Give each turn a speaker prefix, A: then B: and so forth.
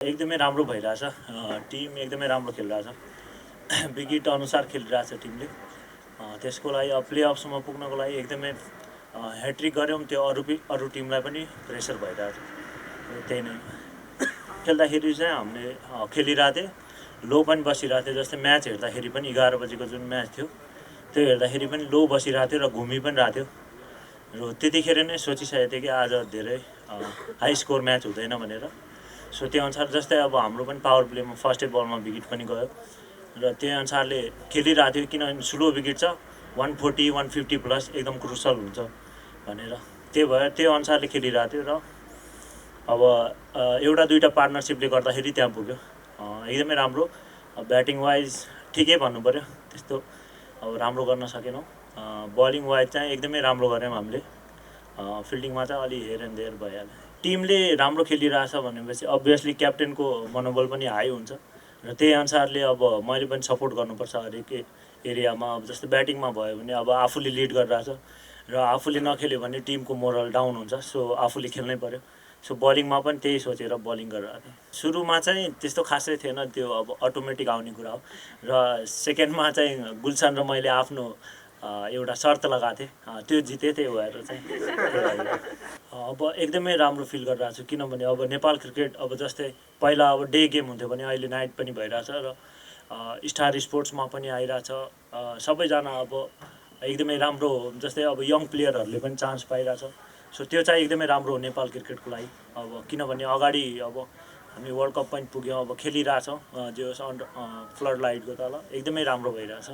A: एकदमै राम्रो भइरहेछ। टिम एकदमै राम्रो खेलिरहेछ। विकेट अनुसार खेलिरहेछ टिमले। त्यसको लागि प्लेअफसम्म पुग्नको लागि एकदमै ह्याट्रिक गऱ्यौँ, त्यो अरू टिमलाई पनि प्रेसर भइरहेछ। त्यही नै खेल्दाखेरि चाहिँ हामीले खेलिरहेको थिएँ, लो पनि बसिरहेको थियो। जस्तै म्याच हेर्दाखेरि पनि 11 बजेको जुन म्याच थियो त्यो हेर्दाखेरि पनि लो बसिरहेको थियो र घुमि पनि रहेको थियो। र त्यतिखेर नै सोचिसकेको थिएँ कि आज धेरै हाई स्कोर म्याच हुँदैन भनेर। सो त्यो अनुसार जस्तै अब हाम्रो पनि पावर प्लेमा फर्स्ट बलमा विकेट पनि गयो र त्यही अनुसारले खेलिरहेको थियो। किनभने स्लो विकेट छ, 140 150 प्लस एकदम क्रुसल हुन्छ भनेर, त्यही भएर त्यो अनुसारले खेलिरहेको थियो। र अब एउटा दुईवटा पार्टनरसिपले गर्दाखेरि त्यहाँ पुग्यो। एकदमै राम्रो। ब्याटिङ वाइज ठिकै भन्नु पऱ्यो, त्यस्तो अब राम्रो गर्न सकेनौँ। बलिङ वाइज चाहिँ एकदमै राम्रो गऱ्यौँ हामीले। फिल्डिङमा चाहिँ अलि हेर एन्ड देयर भइहाल्यो। टिमले राम्रो खेलिरहेछ भनेपछि अभियसली क्याप्टेनको मनोबल पनि हाई हुन्छ र त्यही अनुसारले अब मैले पनि सपोर्ट गर्नुपर्छ हरेक एरियामा। अब जस्तै ब्याटिङमा भयो भने अब आफूले लिड गरिरहेछ र आफूले नखेल्यो भने टिमको मोरल डाउन हुन्छ। सो आफूले खेल्नै पऱ्यो। सो बलिङमा पनि त्यही सोचेर बलिङ गरिरहेको थिएँ। सुरुमा चाहिँ त्यस्तो खासै थिएन, त्यो अब अटोमेटिक आउने कुरा हो। र सेकेन्डमा चाहिँ गुलसन र मैले आफ्नो एउटा शर्त लगाएको थिएँ, त्यो जितेँ। त्यही भएर चाहिँ अब एकदमै राम्रो फिल गरिरहेको छु। किनभने अब नेपाल क्रिकेट अब जस्तै पहिला अब डे गेम हुन्थ्यो भने अहिले नाइट पनि भइरहेछ र स्टार स्पोर्ट्समा पनि आइरहेछ। सबैजना अब एकदमै राम्रो, जस्तै अब यङ प्लेयरहरूले पनि चान्स पाइरहेछ। सो त्यो चाहिँ एकदमै राम्रो हो नेपाल क्रिकेटको लागि। अब किनभने अगाडि अब हामी वर्ल्ड कप पनि पुग्यौँ, अब खेलिरहेछौँ जो फ्लड लाइटको तल एकदमै राम्रो भइरहेछ।